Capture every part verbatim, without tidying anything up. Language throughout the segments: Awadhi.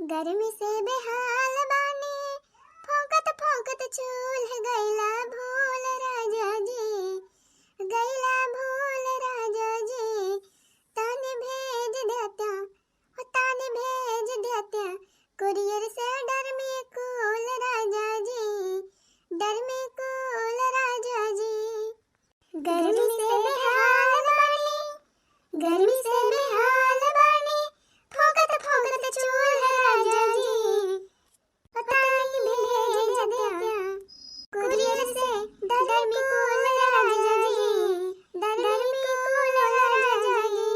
गर्मी से बेहाल बानी, फौकत फौकत चूल्ह गइला भूल राजा जी, गइला भूल राजा जी। तानी भेज देत्या, ओ तानी भेज देत्या, कुरियर से डर्मी कूल राजा जी, डर्मी कूल राजा जी। गर्मी से बेहाल बानी, गर्मी से बेहाल बानी, फौकत फौकत चूल्ह राजा जी। ओ तानी भेज देत्या, कुरियर से डर्मी कूल राजा जी, डर्मी कूल राजा जी।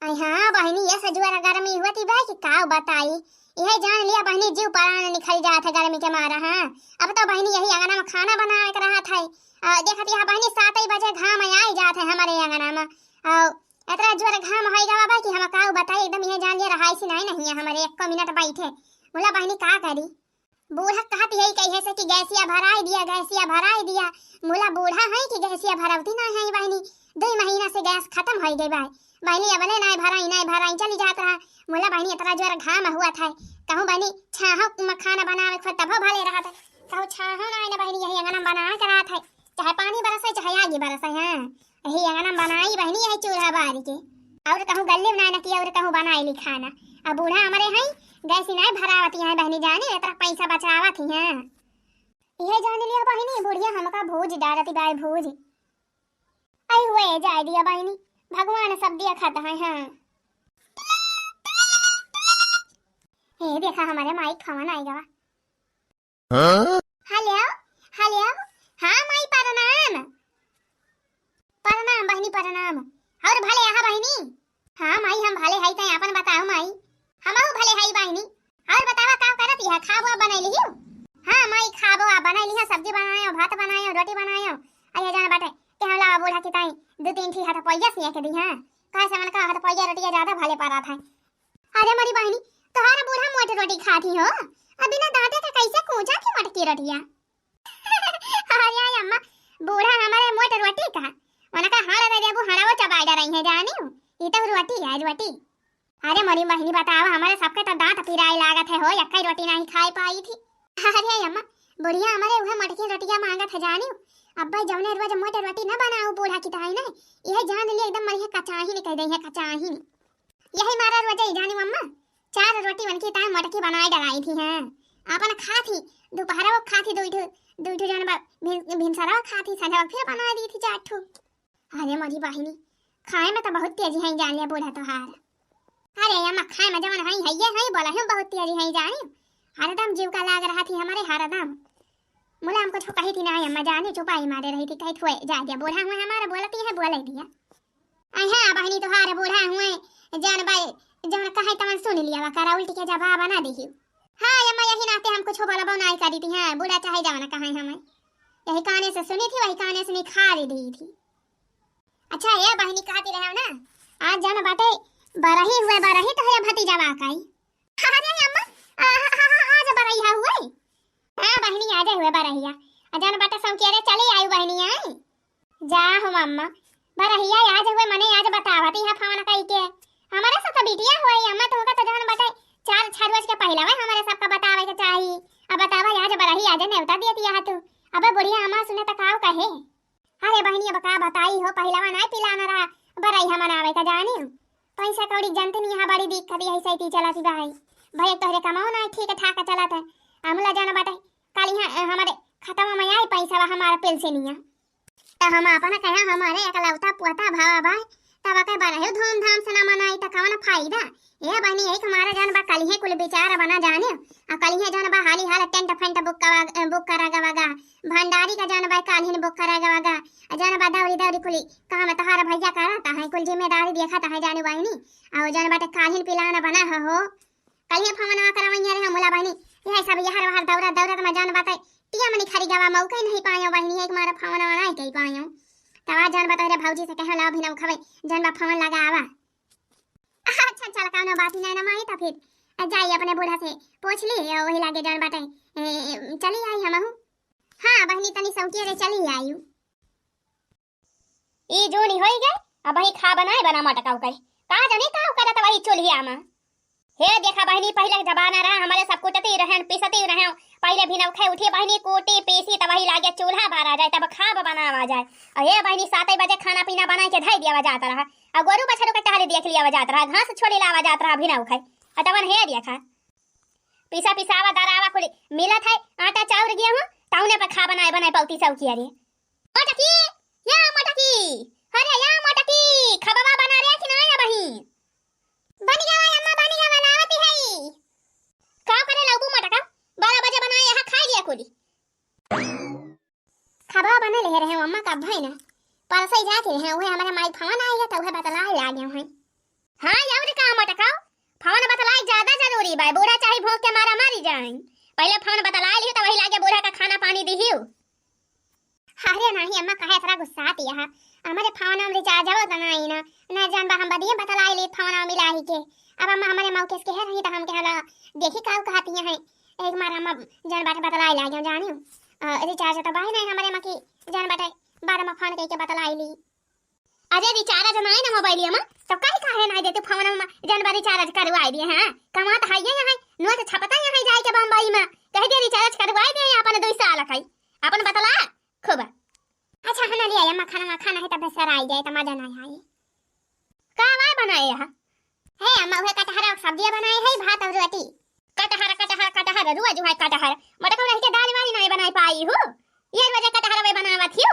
अरे हाँ बहिनी, ये सजुआर गर्मी हुआ थी भाई कि काव बताई। यह जान लिया बहिनी, जीव परान निकल जात है गर्मी के मारा। हाँ, अब तो बहिनी यही अंगना में खाना बनावे के रहत है। आ, देखत यहाँ बहिनी, सात ही बजे घाम आई जात है हमारे अंगना में। और इतना जोर घाम होई गवा बा कि हम काव बताई, एकदम यह जान लिया रहाई सी नहीं, नहीं है हमारे एक मिनट बैठे। बोला बहिनी का करी? बूढ़ा कहत यही कहे से कि गैसिया भराई दिया, गैसिया भराई दिया। मुला बूढ़ा है कि गैसिया भरौती ना है बहिनी, दो महीना से गैस खत्म हो गई बा बहिनी, अबले ना भराई, ना भराई, चली जात रहा। मुला बहिनी इतना जोर घाम हुआ था, कहूँ बहिनी छाहो में खाना बनावे खोज तबो भले रहा था, कहूँ छाहो ना ना बहिनी, यही अंगना में बना के रहा था, चाहे पानी बरसे चाहे आगी बरसे। हाँ, यही अंगना में बनाई बहिनी, यही चूल्हा बारी के। और कहूँ गल्ली बनाए ना किया, और कहूँ बनाई ली खाना। अब बूढ़ा हमारे हैं, गैस ही नहीं भरावती हैं बहिनी जानी, इतना पैसा बचावत ही हैं। यह जान लिया बहिनी, बुढ़िया हमका भूज डारती बाय भूज। आई हुए जाए दिया बहिनी, भगवान सब दिया खाता है। हाँ, हे देखा हमारे माई फोन आई गवा। हाँ? हेलो, हेलो। हाँ माई, प्रणाम। प्रणाम बहिनी, प्रणाम। और भले आहा बहिनी? हाँ माई, हम भले हई, तैं आपन बताओ माई। हमहू भले हई बहिनी। और बतावा, का करत यह? खाबो बनैली हियो? हाँ माई, खाबो आ बनैली है, सब्जी बनायो, भात बनायो, रोटी बनायो। अरे जान बाटे कि हम लावा बूढ़ा की ताई दो तीन ठी हाथ पैया सिया के दी, हाँ। काहे से मन का हाथ पैया रोटिया ज्यादा भले पड़ा था। अरे मोरी बहिनी, तोहार बूढ़ा मोट रोटी खात ही हो, अब बिना दांते के कैसे कूचा थी मोटकी रोटिया? अरे अम्मा, बूढ़ा हमारे मोट रोटी का, उनका हाड़ दे देबू, हाड़वो चबाई डरई है जानियो, ई तो रोटी है रोटी। अरे मोरी बहिनी बतावा, हमारे सबके तो दांत पिराए लागत है हो, यक्कई रोटी नहीं खाए पाई थी। अरे अम्मा, बुढ़िया हमारे उहे मोटकी रोटिया मांगत है जानियो, अब्बे जौने रोज मोट रोटी न बनाऊ बूढ़ा की ताई नहीं, यह जान लिए एकदम मरिहे कचाही नहीं कह दे है, कचाही नहीं। यही मारा रोज ही जानी मम्मा, चार रोटी उनकी ताई मटकी बनाए डराई थी हैं। आपन खा थी, दोपहर वो खा थी, दो ठो, दो ठो जन बा-, भिन-, भिनसरा खा थी, संझा फिर बना दी थी चार ठो। अरे मोरी बहिनी, खाए में तो बहुत तेजी है जान लिया बूढ़ा तोहार। अरे अम्मा, खाए में जवन है, है ये है, बोला हूँ बहुत तेजी है जानी। हरदम जीव का लाग रहा थी हमारे, हरदम। मुला हमको छो कही थी ना अम्मा जानी, चुपाई मारे रही थी, कही थोए जा दिया, बूढ़ा हुए हमारा बोलती है, बोले दिया। अहे बहिनी, तोहार बूढ़ा हुए, जौन बाई, जौन कहे तवन सुन लिया वा करा, उल्टी के जवाब ना देही। हाँ अम्मा, यही नाते हम कुछ बोलबो नाई करी थी। हाँ, बूढ़ा चाहे जवन कहे हमें, यही काने से सुनी थी, वही काने से निखार दी थी। अच्छा ये बहिनी कहती रहे ना, आज जौन बाटे बरही हुए, बरही तो है भतीजवा काई। अरे अम्मा, आ, आ, आ, आ, आज बरहिया हुए। हाँ बहिनी, आज हुए बरहिया। आ जौन बाटे सौंकिया रे चली आयु बहिनी आई। जा हो अम्मा, बरहिया आज हुए मने आज बतावत ही फोन कई के। हमारे साथ बिटिया हुए अम्मा, तुमका तो जौन बाटे चार छह रोज के पहले हुए हमारे सबका बतावे के चाही। अब बतावा आज बरही आज नेवता दियत यहाँ तू। अब बुढ़िया अम्मा सुने तो काव कहे। अरे बहिनी, अब का बताई हो, पहिलवा नाय पिलाना रहा, बरैया मनावे का जानी। पैसा कौड़ी जनते नहीं, यहाँ बड़ी दिक्कत यही सैती चलत ही भाई। भाई तोहरे कमाओ ना ठीक ठाक चलत है। हमला जाना बाटे, कल यहाँ, अ, हमारे खतवा में आई पैसा हमारा पेंशनिया। तो हम अपना कहा हमारे एकलौता पोता भावा भाई, तब के बरहे धूमधाम से ना मनाई तो कौन फायदा? ए बहिनी, यही हमारा जौन बा कलिहे कुल विचार बना जाने। आ कलिहे जौन बा हाली हाल टेंट फेंट बुक करा, बुक करा गवा गा। भंडारी का जौन बा कालिहन बुक करा गवा गा। आ जौन बा दौरी दौरी कुली काम तोहार भैया करत है, कुल जिम्मेदारी देखत है जाने बहिनी। आ जौन बाटे कालिहन पिलाना बना हो, हो। कलिहे फोन ना करवैया रे मुला बहिनी। यह सब यहर वहर दौरा दौरा तो मैं जौन बाटे टिया मनी खरी गवा मौका ही नहीं पायो बहिनी, एक मारा फोन ना कही पायो। तब आज जौन बा तोहरे भौजी से कहे लाओ भी ना उखवे, जौन बा फोन लगावा। अच्छा, चल, कौनो बात ही नहीं ना माई, तो फिर जाई अपने बूढ़ा से पूछ ली, वही लागे जौन बाटे, ए, चली आई हमहू। हाँ बहिनी, तनी सौकिया रे चली आयु। ई जूनी होई गए, अब वही खा बनाए बना मटकाऊ कही। का जाने का करत वही चूल्हिया में। ए देखा बहिनी, पहिले के जमाना रहा, हमरे सब कुटती रहेन, पीसती रहेन। पहिले भिनउखै उठी बहिनी, कूटी, पीसी, तब वही लागे चूल्हा बारा जाए, तब खाब बनावा जाए। अउर ए बहिनी, सातै बजे खाना पीना बनाइ के धइ दियावा जात रहा, अउर गोरू बछरू के टहली देख लियावा जात रहा, घास छोली लावा जात रहा भिनउखै। अउर तबन हे देखा, पीसा पिसावा दरावा कुली मिलत है, आटा चाउर गेहूं, तउने पर खा बनाए बनाए पौती सौकिया रे। मोटकी, या मोटकी, अरे या मोटकी, खबवा बना रे कि नाहीं अबहीं? बन गवा अम्मा, बन गवा, लावत ही। का करे लौबू मोटका? बारह बजे बनाए यहाँ खाइ लिया कुली। खबवा बने ले रहे अम्मा, कब भई ना। परसई जात रहे, उहे हमरे माई फोन आइ है, त उहे बतलाए लागे हैं। हाँ, अउर का मोटका? फोन बतलाए ज्यादा जरूरी बा, बूढ़ा चाहे भूख के मारा मरी जाए। पहिले फोन बतलाए लिहे, त वही लागे बूढ़ा का खाना पानी दिहियो। अरे नाहीं अम्मा, काहे इतना गुस्सात यहा? हमरे फोन में रिचार्ज हो त नाहीं ना, ना जान बा हम बदिये बतलाए ली फोन में मिलाही के। अब अम्मा हमरे मौके से कहे रही त हम कहला, देखी काऊ कहती हैं, एक मार अम्मा जन बाटे बतलाए लागे जानियो। अ, रिचार्ज त बाही नाहीं हमरे माँ की जन बाटे बाद में फोन कइके बतलाए ली। अरे रिचार्ज नाहीं ना मोबाइलिया में, तब काहे काहे नाहीं देते फोन में जन बा रिचार्ज करवाए दिए हैं? कमात है ये यहाँ, नोट छपता यहाँ जाए के बम्बई में, कह दिया रिचार्ज करवाए दिए अपन दुई साल खाई, अपन बतला खूब। अच्छा है ना लिया अम्मा, खाना खाना है तब सर आई जाए त मजा नाहीं आई। का वाय बनाए यहाँ? हे अम्मा, उहे कटहरा के सब्जिया बनाए है, भात अउर रोटी। कटहर, कटहर, कटहर, रोज उहे कटहर। मोटका रह के दाल वाली नाहीं बनाए पाई हो। ये रोज कटहर वे बनावत हियो।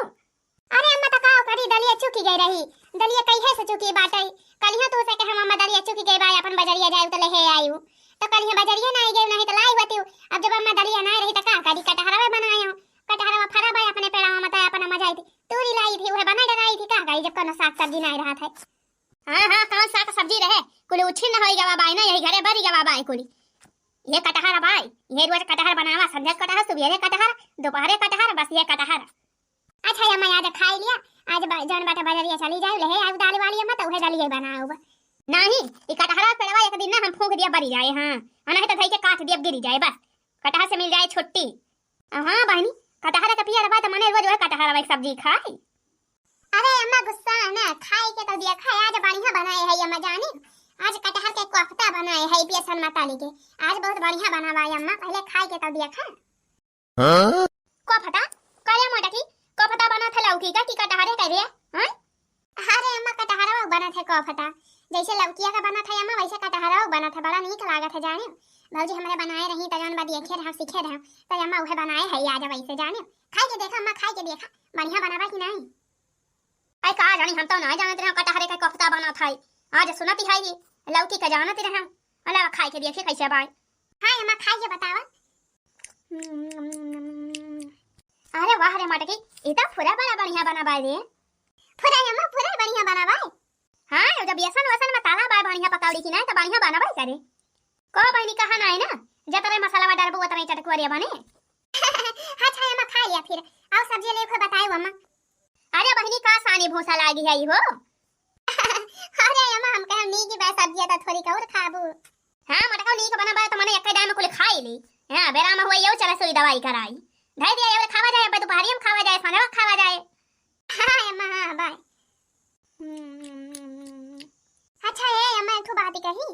अरे अम्मा, त का करी, दलिया चुकी गई रही। दलिया कहिए से चुकी बाटे। कलिया तो से कहे अम्मा दलिया चुकी गई बा, अपन बजरिया जाए त ले हे आयु। त कलिया बजरिया नाहीं गई, नाहीं त लाई होती। अब जब अम्मा दलिया नाहीं रही त का करी, कटहरवा बनायो। कटहरवा फरा बा अपने पेड़वा में, त अपन अम्मा जाई थी, तूरी लाई थी, उहे बना डराई थी, का करी जब कोनो साग सब्जी नाहीं रहत है। हाँ, हाँ, कौन साग सब्जी रहे? कुल उछिन्न होई गवा बाय ना, यही घरे बरी गवा बाय कुल। ये कटहर बाय, ये रोज कटहर बनावा, संध्या कटहर, सुबेरे कटहर, दोपहरे कटहर, बस ये कटहर। अच्छा, ये मैं आज खाई लिया, आज ब-, जौन बाटे बजरिया चली जाए, ले आऊ दाल वाली अम्मा, त उहे दलिया बनाऊ। नहीं, ये कटहरा पेड़वा एक दिन ना हम फूंक दिया बरी जाए, हाँ, और नहीं तो धई के काट दिया गिरी जाए, बस कटहर से मिल जाए छुट्टी। हाँ बहिनी, कटहर के पियर बा त मने रोज वह कटहर के सब्जी खाई। अरे अम्मा गुस्सा ना, खाए के तो दिया खाए, आज बढ़िया बनाए है अम्मा जानी, आज कटहर के कोफ्ता बनाए है बेसन में तली के, आज बहुत बढ़िया बनावा है अम्मा, पहले खाए के तो दिया खा। हाँ? कोफ्ता? करे मोटकी, कोफ्ता बनत है लौकी का कि कटहरे का रे? हाँ? अरे अम्मा, कटहरवा बनत है कोफ्ता, जैसे लौकिया का बनत है अम्मा, वैसे कटहरवा बनत है, बड़ा नीक लागत है जाने। भौजी हमरे बनाए रही त जौन बा देखे रहा, सीखे रहा, त अम्मा उहे बनाए है आज वैसे जाने। खाई के देखा अम्मा, खाई के देखा, बढ़िया बनावा कि नहीं। आई का जानी, हम तो ना जानत रहे कटहरे का कोफ्ता बनत है, आज सुनत है ये लौकी का जानत रहे। अलावा खाई के देखे कैसे बाय। हाँ अम्मा, खाई के बतावा। अरे वाह रे मटकी, ई त पूरा बड़ा बढ़िया बना बाय रे। पूरा अम्मा, पूरा बढ़िया बना बाय। हाँ, जब बेसन वसन में काला बाय बढ़िया पकौड़ी की ना, त बढ़िया बना बाय करे। को बहिनी कहा ना है ना, जतरे मसाला में डालबो उतरे चटकुआ रे बने। अच्छा अम्मा, खा लिया फिर, आओ सब्जी ले को बताए अम्मा। अरे बहिनी, का सानी भूसा लागी है हो? अरे अम्मा, हम कहम नीक बा सब्जिया त थोड़ी और खाबू। हाँ, मोटका नीक बना बा त मने एक टाइम कुल खाई ली। हाँ, बेराम हुआ यो चला सुई दवाई कराई। धई दिया, ये खावा जाए, अब दोपहरिया में खावा जाए, संझवा खावा जाए। हाँ अम्मा, हाँ, बाय। अच्छा ए अम्मा, एक ठो बात कही।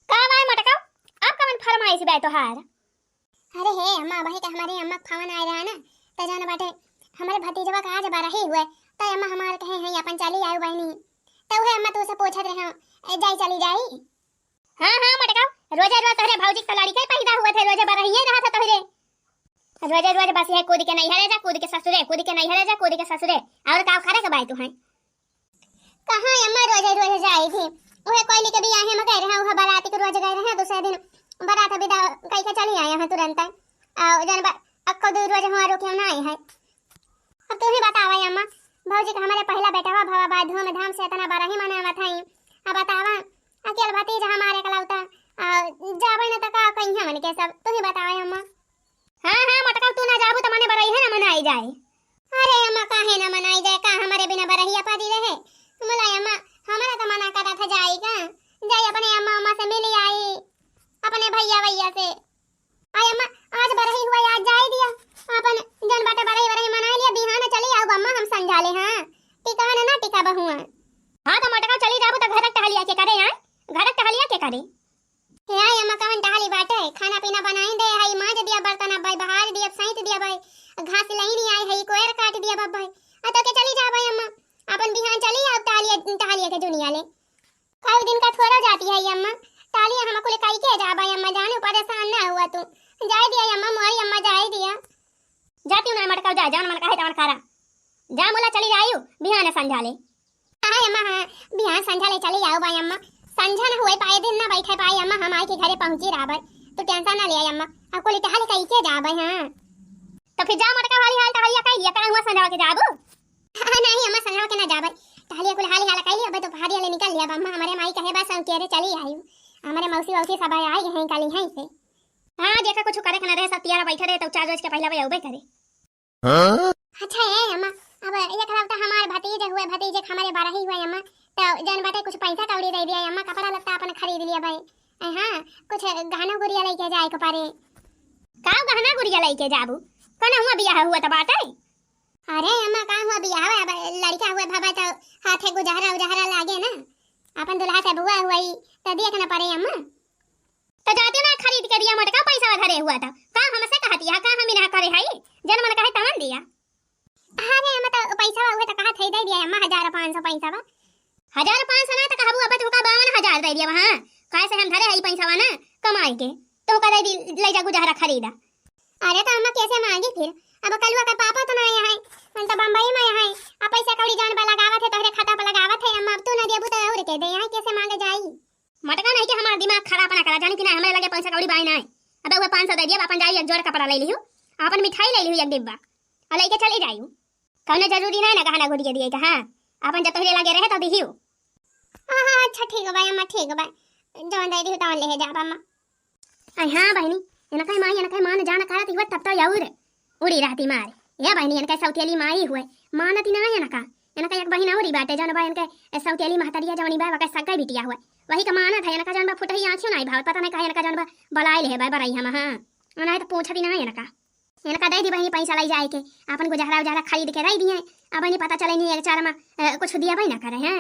का बाय मोटका? आप कवन फरमाइश बा तोहार? अरे हे अम्मा, वही का हमरे अम्मा के फोन आए रहा ना, त जान बाटे हमरे भतीजवा का आज बरही हुए, त अम्मा हमार कहे हैं अपन चली आयो बहिनी, त उहे अम्मा तू से पूछत रहे, ए, जाई चली जाई? हाँ हाँ मोटका, रोजे रोज तोहरे भौजी के लड़के पैदा हुए थे, रोजे बरहिए रहा था तोहरे, रोजे रोज बस ये कूद के नैहरे जा, कूद के ससुरे, कूद के नैहरे जा, कूद के ससुरे, और का करे के बाय तू है? कहाँ अम्मा रोज रोज जाई थी? उहे कोयली के बियाहे में गए रहे, उहे बाराती के रोज गए रहे, दूसरे दिन बारात विदा कई के चली आए हैं तुरंत। और जन बा-, अक्को दू रोज हुआ रुके ना आई है। अब तू ही बतावा अम्मा, भौजी का हमारे पहला बेटवा भवा बा, धूमधाम से इतना बरही मनावत है। अब बतावा, अकेल भतीजा हमारे इकलौता, और जावे न त का कहीं हमन के सब, तू ही बतावा अम्मा। हाँ, हाँ, मोटका, तू ना जाबू त मने बरही है ना मनाई जाए। अरे अम्मा, काहे ना मनाई जाए, का हमारे बिना बरहिया परी रहे? मुला अम्मा, हमारा त मना करा था जाई का, जाई अपने अम्मा, अम्मा से मिली आई, अपने भैया, भैया से। आई अम्मा, आज बरही हुआ, आज जाए दिया, अपन जन बाटे बरही, बरही मनाई लिया, बिहान चली आऊ अम्मा, हम समझा ले, हाँ, टिका ना, ना टिका बहुआ। हाँ, त मोटका चली जाबू त घर टहलिया के करे, हाँ, घर टहलिया के करे। हे भाई, घास लई नहीं आए है, कोयर काट दिया बाबा भाई। आ तो के चली जा भाई अम्मा, अपन बिहान चली आओ टहलिया, टहलिया के जुनिया ले। कई दिन का थोड़ा जाती है अम्मा, टहलिया हम कुल कई के जा भाई अम्मा, जाने परेशान ना हुआ तू। जाए दिया अम्मा, मोरी अम्मा जाए दिया। जाती हूँ ना मटका, जा, जौन मन कहे तवन करा। जा मोला चली जायू, बिहान संझा ले। हाँ अम्मा, हाँ, बिहान संझा ले चली आओ भाई अम्मा। संझा न हुए पाए, दिन न बैठे पाए अम्मा, हम आई के घरे पहुँची रहबै। तू tension न ले अम्मा, अब कुल टहल कई के जाबै, हाँ। तो फिर जा मोटका हाली हाल टहलिया कई लिया, कहाँ हुआ संझा के जाबू? हाँ, नहीं अम्मा, संझा के ना जाबै, टहलिया कुल हाली हाल कई लिया, अबे तो पहाड़ी हाले निकल लिया अम्मा, हमारे माई कहे बस हम के रे चली आयू, हमारे मौसी वौसी सब आई हैं कल यहीं से। हाँ, जेका कुछ करे के न रहे, सब तियारा बैठे रहे, तो चार रोज के पहले वही अउबे करे। हाँ? अच्छा ए अम्मा, अब एकलौता हमार भतीजे हुए, भतीजे के हमरे बरही हुए अम्मा, तो जौन बाटे कुछ पैसा कौड़ी दे दिया अम्मा, कपड़ा लत्ता अपन खरीद लिया भाई। ए हाँ, कुछ गहना गुरिया लेके जाए के परे। का गहना गुरिया लेके जाबू? कौन हुआ बियाह हुआ त बाटे? अरे अम्मा, का हुआ बियाह हुआ, अब लड़का हुए भवा तो हाथे गुजहरा उजहरा लागे ना, अपन दुल्हा से बुआ हुई तो देख न परे अम्मा। तो जाते ना खरीद के दिया मोटका, पैसा धरे हुआ था। का हमसे कहती है, का हम इन्हें करे हई? जन मन कहे तवन दिया। अरे अम्मा, तो पैसा हुए तो कहा थे दे दिया अम्मा, हजार पाँच सौ पैसा बा। हजार पाँच सौ ना तो कहबू, अब तुमका बावन हजार दे दिया वहाँ। काहे से हम धरे हई पैसा ना कमाई के, तो का दे दी, ले जा गुजहरा खरीदा। अरे तो अम्मा कैसे मांगी फिर? अब कलुआ का पापा तो ना यहाँ है, हम तो बम्बई में यहाँ है। अब पैसा कौड़ी जौन बा लगावत है, तोहरे खाता पर लगावत है अम्मा, अब तू ना देबू तो और के दे, यहाँ कैसे मांगे जाई? मटका नहीं के हमार दिमाग खराब ना करा, जानी कि ना, हमरे लगे पैसा कौड़ी बाई ना है। अब वह पाँच सौ दे दिया, अपन जाई एक जोड़ कपड़ा ले लिहू, अपन मिठाई ले लिहू एक डिब्बा, और लेके चली जाई। कौनो जरूरी नहीं ना गहना गुरिया दिए का, हाँ, अपन जब तोहरे लगे रहे तो दिहियो। हाँ, हाँ, अच्छा ठीक बा अम्मा, ठीक बा, जौन दे दिहू तौन ले जाब अम्मा। आई हाँ बहिनी, इनका माई, इनका मान जान करत हुआ तब तो और उड़ी रहती मार। ए बहिनी, इनका सौतेली माई हुए, मानती ना इनका। इनका एक बहिन और ही बाटे, जौन बा इनके सौतेली महतरिया जौन बा, वके सगई बिटिया हुए, वही का मानत है। इनका जौन बा फुटही आँखियों नहीं भावत, पता नहीं काहे इनका जौन बा बलाई ले है बा बरई हम, हाँ। नहीं तो पूछती ना इनका। इनका दे दी बहिनी पैसा लाई जाए के, अपन गुजहरा उजहरा खरीद के रह दिए। अब नहीं पता चले नहीं एक चार मा, अ, कुछ दिया भाई ना करे हैं।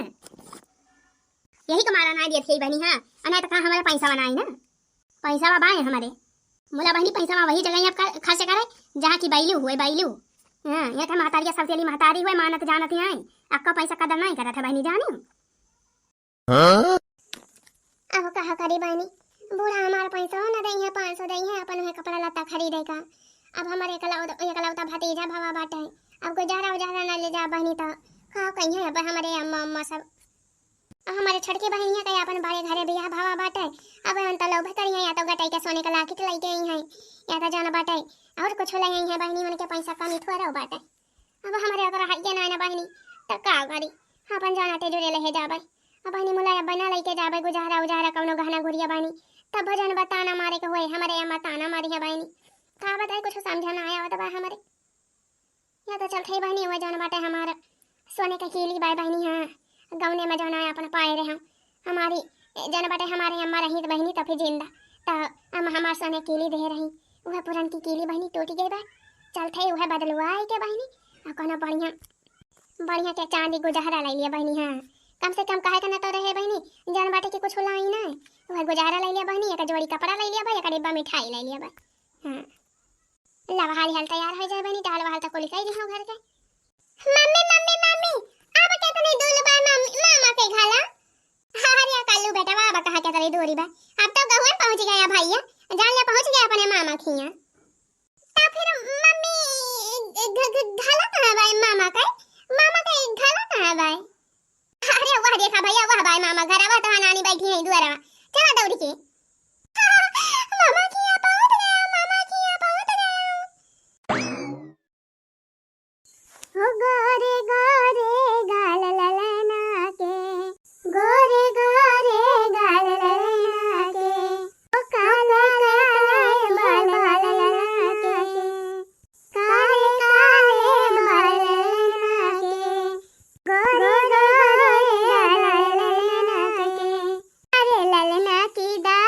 यही का मारा ना दिए थे बहिनी, हाँ। अ, नहीं तो का हमारे पैसा बनाई ना। पैसा बा बाए हमारे। मुला बहिनी पैसा बा वही जगह आप कर-, खर्च करे, जहाँ की बैलू हुए, बैलू। हाँ, ये था महतारिया सौतेली महतारी हुए, मानत जानत ही आई। आपका पैसा कदर नहीं करत है बहिनी जानी। हाँ? अब कहा करी बहिनी, बूढ़ा हमार पैसो न दई है, पाँच सौ दई है, अपन उहे कपड़ा लत्ता खरीदे का। अब हमारे एकलौ-, एकलौता भतीजा भवा बाटे, अब गुजारा उजारा न ले जा बहिनी, तो का कही है अब हमारे अम्मा, अम्मा सब। अब हमारे छोटकी बहिनिया के अपन बड़े घरे बियाह भवा बाटे, अब हम तो लोभ करी है, या तो गटई के सोने का लाकिट लेके आई है, या तो जान बाटे और कुछ ले आई है बहिनी, उनके पैसा कमी थोड़ा बाटे। अब हमरे ओकरा हइये ना ना बहिनी, त का करी? अपन जाना ते जुरे लेहे जाबे। अब बहिनी मुला अब ना लइके जाबे, गुजहरा उजहरा कौनो गहना गुरिया बहिनी, तब भजन बा ताना मारे के होए, हमरे अम्मा ताना मारी है बहिनी। का बताई, कुछ समझ ना आवत बा हमरे। या तो चलते ही बहिनी, वो जौन बाटे हमार सोने के कीली बाय बहिनी, हाँ, गौने में जौन आए अपन पाए रहे हम। हमारी, ए, जौन बाटे हमारे अम्मा रही त बहिनी त फिर जिंदा, त अम्मा हमार सोने कीली दे रही, वह पुरन की कीली बहिनी टूट गई बा। चलते ही वह बदलुआ आई के बहिनी, और कोनो बढ़िया, बढ़िया के चांदी गुजहरा ले लिया बहिनी, हाँ। कम से कम कहे के ना तो रहे बहिनी, जौन बाटे कि कुछ लाई ना, वह गुजहरा ले लिया बहिनी, एक जोड़ी कपड़ा ले लिया बा, एक डिब्बा मिठाई ले लिया बा, हाँ। ला, बहाल हाल तैयार हो जाए बहिनी, टहल बहाल तो कुल कई दिहो घर के। मम्मी, मम्मी, मम्मी, अब कितनी दूर बा मम-, मामा के घला? अरे कल्लू बेटवा, अब कहाँ कितनी दूरी बा? अब तो गहुए पहुँच गया भैया, जान ले पहुँच गया अपने मामा खिया। तो फिर मम्मी, घ-, घ-, घला कहाँ बा मामा के? मामा के घला कहाँ बा? अरे वाह, देखा भैया, वाह भाई मामा, घरवा तो नानी बैठी है दुआरवा। चला दौड़ के। मामा किया पहुंच गया, मामा किया पहुंच गया। हो गोरे गोरे गाल ललना के, गोरे गोरे गाल ललना के, ओ काले काले बाल ललना के। काले काले बाल ललना के, गोरे गोरे गाल ललना के। अरे ललना की दा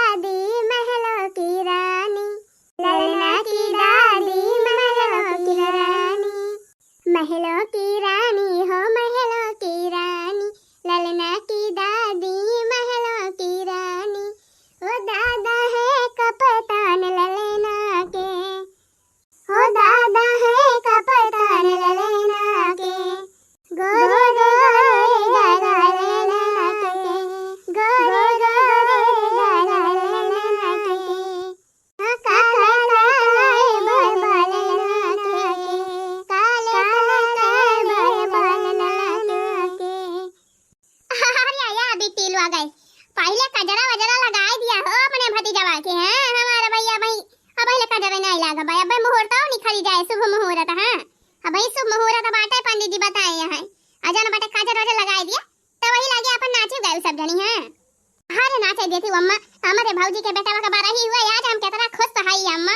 आके हैं हमारा भैया भाई, अब पहिले काजर नहीं लागा भाई, अब मुहूर्त निखरी जाए, शुभ मुहूर्त है। अब भाई शुभ मुहूर्त बाटे, पंडित जी बताए हैं। अजन बाटे काजर वाजर लगाए दिया, तो वही लागे अपन नाचे गए सब जनी हैं। अरे नाचे देती अम्मा, हमारे भौजी के बेटा का बरही हुआ, आज हम कितना खुश तो हई अम्मा।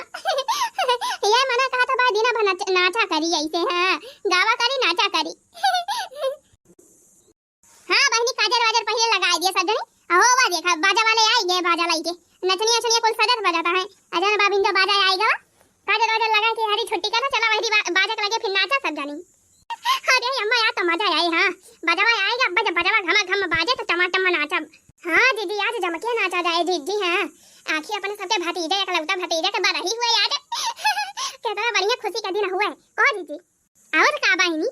ये मना कहा था भाई दिना भर नाच-, नाचा करी ऐसे, हाँ, गावा करी, नाचा करी। हाँ बहिनी, काजर वाजर पहिले लगाए दिया सब जनी। अहो बा देखा, बाजा वाले आई गए, बाजा लाई के नचनिया छनिया कुल सजत बजत है। अजन बाबिन जो बाजा आई गवा, काजर वाजर लगा के हरी छुट्टी करा, चला वही बा-, बाजा के लगे फिर नाचा सब जनी। अरे अम्मा, यार तो मजा आई, हाँ, बजवा आएगा, बज-, बजवा घमा घम बाजे तो टमाटम नाचब। हाँ दीदी, आज जमके नाचा जाए दीदी, हाँ, आखिर अपने सबके भतीजे, एकलौता भतीजे के बरही हुए आज। कितना बढ़िया खुशी का दिन हुए। ओ दीदी, और का बहिनी?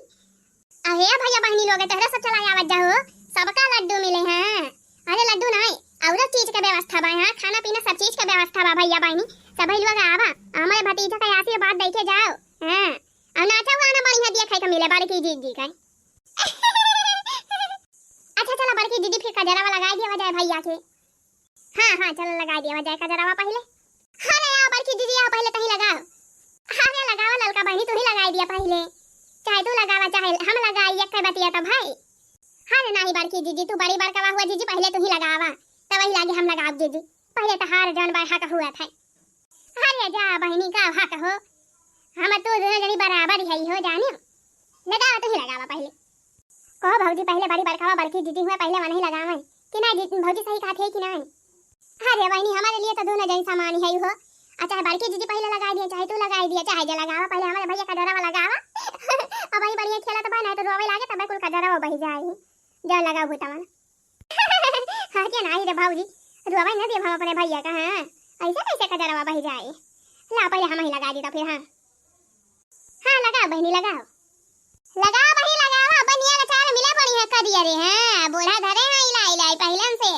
अरे भैया बहिनी लोग, तोहरा सब चला आवत जाओ, सबका लड्डू मिले हैं। अरे लड्डू नहीं, औरो चीज के व्यवस्था बा यहाँ, खाना पीना सब चीज के व्यवस्था बा भैया बहिनी, सब लोग आवा, हमारे भतीजा का आशीर्वाद दे के जाओ। हाँ, और नाचा गाना बढ़िया दिया खाए के मिले बड़की जीजी का। अच्छा चला बड़की दीदी, फिर कजरावा लगा दिया जाए भैया के। हाँ हाँ, चल लगा दिया जाए कजरावा पहिले। अरे आओ बड़की दीदी, आओ पहिले तही लगाओ। अरे लगावा ललका बहिनी, तू ही लगाई दिया पहिले, चाहे तू लगावा चाहे हम लगाई, एक बतिया तो भाई। अरे नहीं बड़की दीदी, तू बड़ी बड़का हुआ जीजी, पहिले तू ही लगावा, तब वही लागे हम लगाब जीजी। पहिले तो हार जौन बा हक हुआ था। अरे जा बहिनी, का हक हो, हम तू दोनों जनी बराबर ही हो जाने। लगावा तू ही लगावा पहिले। कहो भौजी, पहिले बड़ी बड़का बड़की जीजी हुए, पहिले वनही लगावे कि ना जी, भौजी सही कहत है कि ना? अरे बहिनी, हमारे लिए तो दोनों जन समान है हो। आ चाहे बड़की जीजी पहिले लगाई दिए, चाहे तू लगाई दिए, चाहे जे लगावा, पहिले हमारे भैया कजरावा लगावा। अब वही बढ़िया खेला तो बा, नहीं तो रोवे लागे, तब कुल कजरावा बही जाए। जो लगाओ भूतवन। हाँ क्या नहीं रे भौजी, रोवे न दे हम अपने भैया का, हाँ, ऐसे कैसे कजरावा बही जाए? ला पहिले हम ही लगा दी तो फिर, हाँ। हाँ लगाओ बहिनी लगाओ। लगाओ बहिनी लगाओ, बनिया का चाल मिला पड़ी है करिया रे, हाँ, बूढ़ा धरे हैं इलाई इलाई पहिलन से।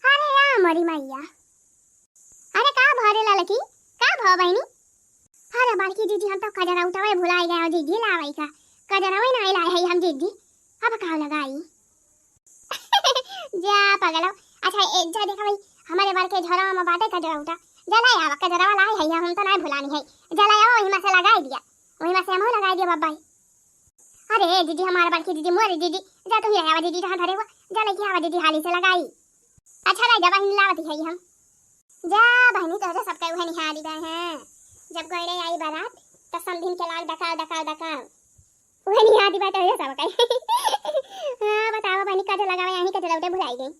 अरे या मोरी मैया, अरे का भरे ललकी, का भव बहिनी? अरे बड़की जीजी, हम तो कजरा उठवे भुलाई गए हो जीजी, लावई का कजरवे ना लाए है हम जीजी, अब का लगाई? जा पगलो। अच्छा ए, जा देखा भाई, हमारे बड़के झोरा में बाटे कजरा उठा, जा लाई आवा, कजरा वाला है, हम तो नहीं भुलानी है, जा लाई आवा, वही में से लगाई दिया, वही में से हम लगाई दिया बाबा। अरे ए जीजी, हमारे बड़की जीजी, मोरी जीजी, जा तू ही आवा जीजी, जहाँ धरे हुआ, जा लेके आवा जीजी, हाली से लगाई। अच्छा लाई जा बहिनी, लावती है हम। जा बहिनी, तोहरे सबके उहे निहारी गए हैं। जब गए आई बारात, त समधिन के लाग डकाव, डकाव, डकाव। उहे निहारी बा तोहरे सबके। हाँ, बतावा बहिनी, कजर लगावे, यहीं कजर उठे भुलाई गई।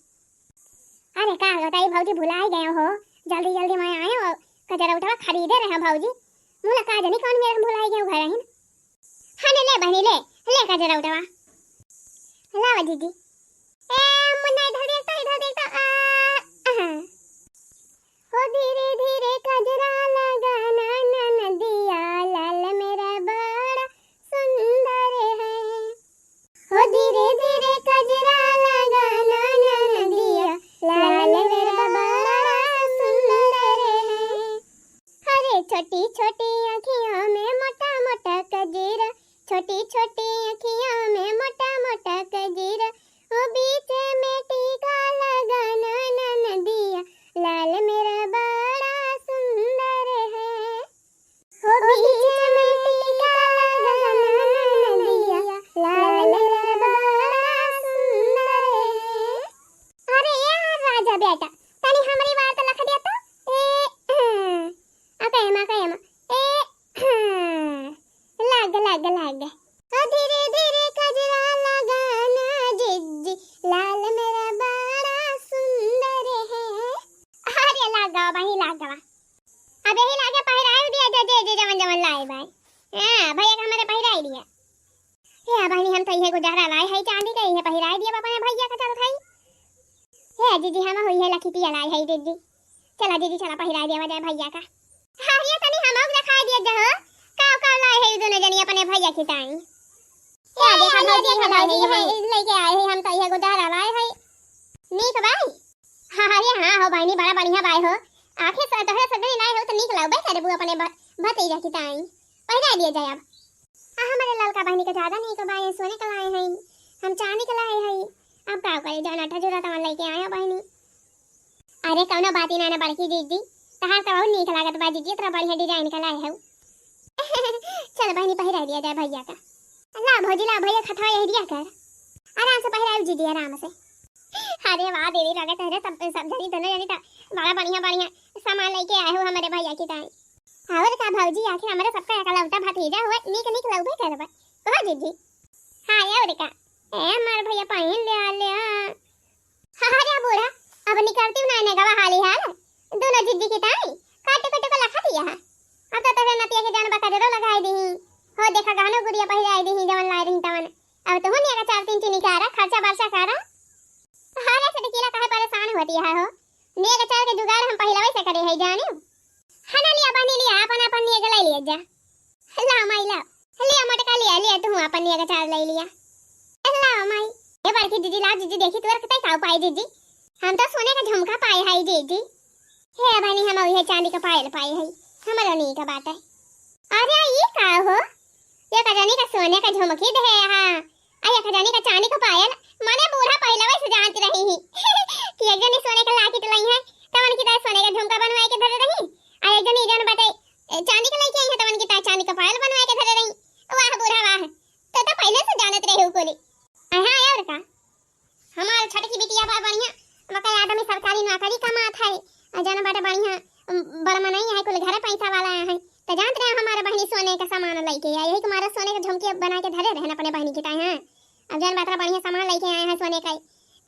अरे का बताई भौजी, भुलाई गए हो, जल्दी जल्दी में आए हो, कजर उठवा खरीदे रहे भौजी। मुला का जनी कौन मेरे हम भुलाई गए घर ही। हाँ ले, ले बहिनी, ले, ले कजरा उठवा। लावा जीजी। ए, मुन्ना इधर देख तो, इधर देख तो, आ, आहा। हो धीरे धीरे कजरा लगाना ना नदिया, लाल मेरा बड़ा सुंदर है। हो धीरे धीरे कजरा लगाना ना नदिया, लाल मेरा बड़ा सुंदर है। अरे छोटी छोटी आँखिया में मोटा मोटा कजरा, छोटी छोटी आँखिया में मोटा मोटा कजरा, ओ बीच में टीका लगाना ना नदिया, लाल मेरा बड़ा सुंदर है। ओ बीच में टीका लगाना ना नदिया, लाल मेरा बड़ा सुंदर है। अरे ए राजा बेटा, तनी हमरी बार तो लख दे तो। ए, अ, अकयमा, अकयमा। ए, अ, लाग, लाग, लाग। ओ धीरे धीरे कजरा लगाना जिज्जी, लाल मेरा बड़ा सुंदर है। अरे लाग गवा बहिनी, लाग गवा। अब यही लागे पहिराए दिया जे, जे, जे जवन जवन लाए बाय। हाँ, भैया का हमारे पहिराए दिया। हे बहिनी, हम तो इहे गुजारा लाए है चांदी के, इहे पहिराए दिया अपने भैया का चलत है। हे जीजी, हम हुई है लखितिया लाए है जीजी। चला जीजी, चला पहिराए दिया जाए भैया का। हाँ, ये तनी हम लोग दिखाई दिया जहाँ का का लाए है दोनों जनी अपने भैया की ताई। ये देखा भौजी, हम भौजी है, लेके आए है, हम तो इहे गुजारा लाए है। नीक बाय। हाँ, हाँ, ये हाँ हो बहिनी, बड़ा बढ़िया बाय हो। आखिर से तोहरे सगरी लाए हो तो नीक लाओ बे, अरे बू अपने भ-, भतीजा की ताई। पहिरा दिया जाए अब। आ, हमारे ललका बहिनी के ज्यादा नीक बाय, सोने के लाए हैं, हम चांदी के लाए हैं। अब का करे, जौन अट्ठा जुरा तवन लेके आए हो बहिनी। अरे कौनो बात ही ना, ना बड़की जिज्जी, तहार तो बहुत नीक लागत बा जिज्जी, इतना बढ़िया design का लाए हऊ। चल बहिनी, पहिराइ दिया जाए भैया का। ला भौजी, ला भैया, खथवा यही दिया कर, आराम से पहिराइ जिज्जी, आराम से। अरे वाह दीदी, लगत है रे सब, सब जनी, दोनों जनी तो बड़ा बढ़िया बढ़िया सामान लेके आए हो हमारे भैया की ताई। और का भौजी, आखिर हमारे सबका एकलौता भतीजा हुआ, नीक नीक लौबे करबा। कहो जिज्जी। हाँ, और का। ए हमार भैया, पहिन ले, आ ले, आ। अरे बूढ़ा, अब निकरतिउ ना नेगवा हाली हाल। दोनों जिज्जी की ताई, काटे काटे का लखा दिया है। अब तो तोहरे नतिया के जान बा कजरो लगाई दीही। हो देखा, गहनो गुरिया पहिराई दीही, जवन लाए रही तवन। अब तुहू नेग चार तीन चीनी करा, खर्चा बर्चा करा। अरे छटकीला, काहे परेशान होती है हो? नेग चार के जुगाड़ हम पहिलवे से करे है, जानिउ। है ना, लिया बहिनी, लिया, अपन अपन नेग ले लिया जा। ला माई, ला। लिया मोटका, लिया, लिया, तू अपन नेग चार ले लिया। ला माई। ए बड़की जिज्जी, ला जिज्जी, देखी तोर कतई का उपाय जिज्जी। हम तो सोने का झुमका पाए है जिज्जी। हे बहिनी, हम उहे चांदी का पायल पाए है, हमरो नीक बाटे। अरे ई का हो? एक जनी का सोने का झुमकी दे, हाँ, आ एक जनी का चांदी का पायल। माने बूढ़ा पहिलवे से जानत रही ही कि एक जनी सोने का लाकिट लई है, तवन की ताई सोने का झुमका बनवाए के धरे रही, आ एक जनी जौन बाटे, ए, चांदी का लइके आई है, तवन की ताई चांदी का पायल बनवाए के धरे रही। वाह बूढ़ा वाह, तो तो पहिले से जानत रहे हो कुली। हाँ, और का? हमार छोटकी बिटिया बा बढ़िया, मकई आदमी सरकारी नौकरी कमात है, आ जौन बाटे बढ़िया, उम, बड़ मनई है, कुल घरे पैसा वाला है। त जानत रहे हमारे बहिनी सोने का सामान लइके आई, यही तुम्हारा सोने के झुमकी बना के धरे रहन अपने बहिनी के ताई, हाँ। अब जौन बाटे बढ़िया सामान लइके आए हैं सोने का,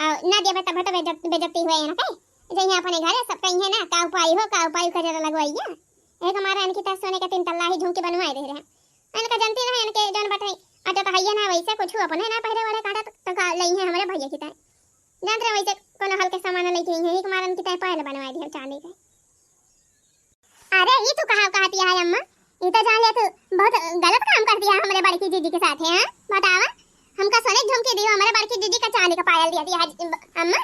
और ना देबे तब तो बेइज्जत-, बेइज्जती हुए ना कहे। जइहे अपने घरे सब कहिए ना, "का उपाय हो, का उपाय का जरा लगवाइए।" एक हमारा इनकी ताई सोने का तीन तल्ला ही झुमकी बनवाए दे रहे हैं। इनका जानती रहे, इनके जौन बाटे, अटे तो हइये ना वैसे कुछ अपने ना पहिरे वरे काटत, तो का लई है हमरे भैया की ताई। जानत रहे वैसे कोनो हल्के सामान लइके आई है, एक मारन की ताई पायल बनवाए दिया चांदी के। अरे, ई तू कहा कहती है अम्मा? ई तो जान ले तू बहुत गलत काम कर दिया हमरे बड़की जिज्जी के साथ है, हाँ? बतावा, हमका सोने के झुमकी दियो, हमरे बड़की जिज्जी का चांदी का पायल दिया दिया है अम्मा।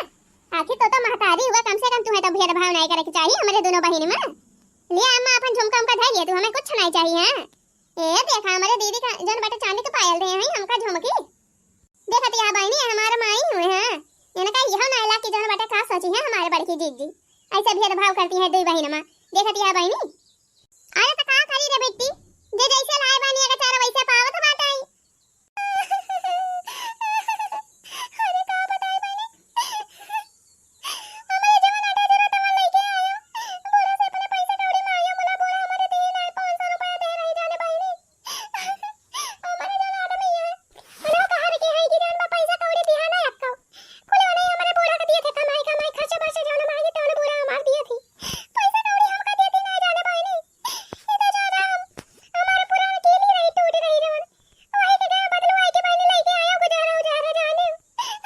आखिर तो, तो महतारी हुआ, कम से कम तुम्हें तो भेदभाव नहीं करे के चाहिए हमरे दोनों बहिन में। लिया अम्मा, अपन झुमका उमका धर लिया तू, हमें कुछ नहीं चाहिए, हाँ? ए, देखा, हमरे दीदी का जौन बाटे चांदी के पायल दे हैं, हमका झुमकी। देखत या बहिनी, हमार माई हुए हैं। इनका यह ना इला कि जौन बाटे का सोची है हमारे बड़की जिज्जी। ऐसे भेदभाव करती है दुई बहिन में। देखत या बहिनी। अरे तो का करी रे बिट्टी? जे जैसे लाए बानी अगर चार वैसे पावत बाटे। अरे का बताई बहिनी? हमरे जवन आटा जरा तवन लइके आयो। बूढ़ा से अपने पैसा कौड़ी मांगे, बोला, "बूढ़ा, हमरे दे ना, पाँच सौ रुपया दे रही जाने बहिनी।" हमरे जवन आदमी है, उन्हें कहा रखे है कि जवन बा पैसा कौड़ी दिहा ना आपको। कुल नहीं हमरे बूढ़ा के दिए थे, कमाई, कमाई, खर्चा बर्चा जवन मांगे, तवन बूढ़ा हमार दिए थे। पैसा कौड़ी हमका देती ना जाने बहिनी। इधर जो राम, हमारे पुरान कीली रही, टूट रही जवन। वही के जगह बदलवाई के बहिनी लइके आयो, गुजारा, उजारा जाने।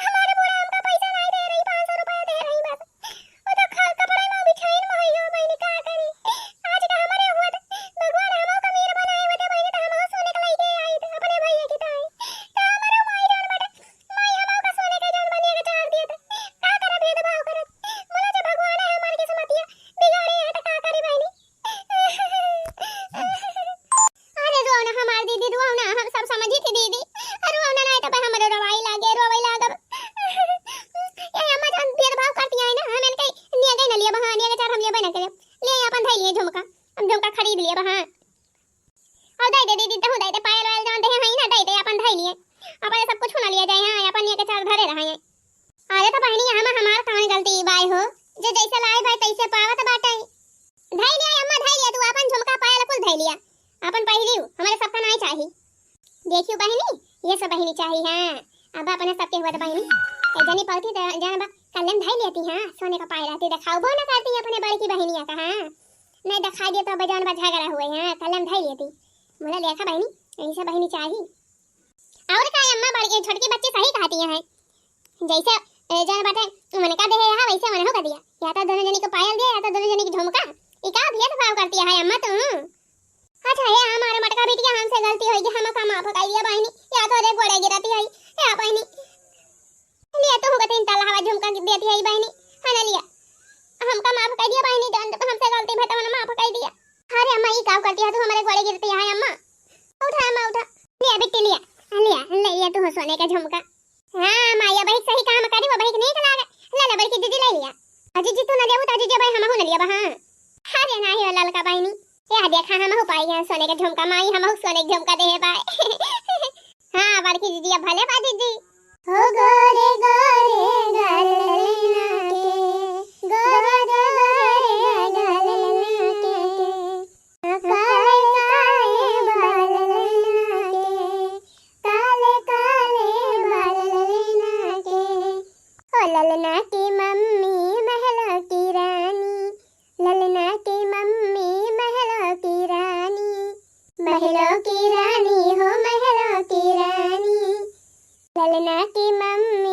हमारे बूढ़ा हमका पैसा नहीं दे रही, पाँच सौ रुपया दे रही बस। वो तो खा कपड़ा में बिछाइन में है, यो बहिनी का करी? आज का हमारे हुआ तो भगवान हमो का मीर बनाए होते बहिनी, तो हमो सोने के लइके आई थे अपने भैया की ताई। तो हमारे माई जान बेटा, माई हमो का सोने के जान बनिए के चार दिए थे। का करे भेदभाव करत? बोला जो भगवान है हमारे किस्मतिया बिगाड़े हैं, तो का करी बहिनी? अरे रोना हमार दीदी, रोना, हम सब समझी थी दीदी। अरे रोना नहीं तो भाई हमरे रोवाई लागे, रोवाई लागब। ये अम्मा जान भेदभाव करती है ना, हम इनके लिए गई ना लिए बहानिया के चार हम लिए बना के ले अपन धई लिए झुमका, हम झुमका खरीद लिए बहा। और दे दे दीदी, तहु दे दे पायल वायल जान दे हैं ना, दे दे अपन धई लिए, अपन सब कुछ ना लिए जाए, हाँ, अपन लिए के चार धरे रहे हैं। अरे तो बहिनी, हम हमार कौन गलती बाय हो, जे जैसे लाए बाय तैसे पावत बाटे। धई लिया अम्मा, धई लिया, तू अपन झुमका पायल कुल धई लिया, अपन पहिरियो, हमारे सबका नाई चाही। देखियो बहिनी, ये सब बहिनी चाही, हाँ, अब अपने सबके हुआ तो बहिनी, ए जनी पलती तो जान बा, कल्ले में धई लेती, हाँ, सोने का पायल रहती, दिखाओ वो ना करती अपने बड़की बहिनिया का, हाँ, नहीं दिखाई दे तो अब जान बा झगड़ा हुए, हाँ, कल्ले में धई लेती। बोला देखा बहिनी, यही सब बहिनी चाही। और का अम्मा, बड़की छोटकी बच्ची सही कहती है, जैसे, ए, जौन बाटे उनका देहे रहा, वैसे उनहु का दिया। या तो दोनों जनी को पायल दिया, या तो दोनों जनी की झुमका। ई का भेदभाव करती है अम्मा तू? अच्छा, हे हमारे मटका बिटिया, हमसे गलती होई कि हमका माफ कर दिया बहिनी, या तो रे गोड़े गिरती है, या बहिनी, लिया तू हमका तीन तल्ला हवा झुमका देती है बहिनी, है ना लिया, हमका माफ कर दिया बहिनी, जौन हमसे गलती भई तवन माफ कर दिया। अरे अम्मा, ई का करती है तू, हमारे गोड़े गिरती है अम्मा, उठा अम्मा उठा, लिया बिट्टी लिया, लिया, ले लिया तू सोने का झुमका। हाँ, माया बहिक सही काम करी, वो बहिक नीक लागे। ले ले, बड़की दीदी ले लिया। अजी जी, तू ना देबू, तो अरे नाही हो ललका बहिनी, यह देखा हमहू पाई है सोने के झुमका, माई हमहू सोने के झुमका देहे बाय। हाँ बड़की दीदी, अब भले बा दीदी। हो गोरे गोरे गाल ललना के, गोरे गोरे गाल ललना के, काले काले बाल ललना के, काले काले बाल ललना के। ओ ललना की मम्मी महलों की रानी, ललना की मम्मी महलों की रानी, महलों की रानी हो महलों की रानी। ललना की मम्मी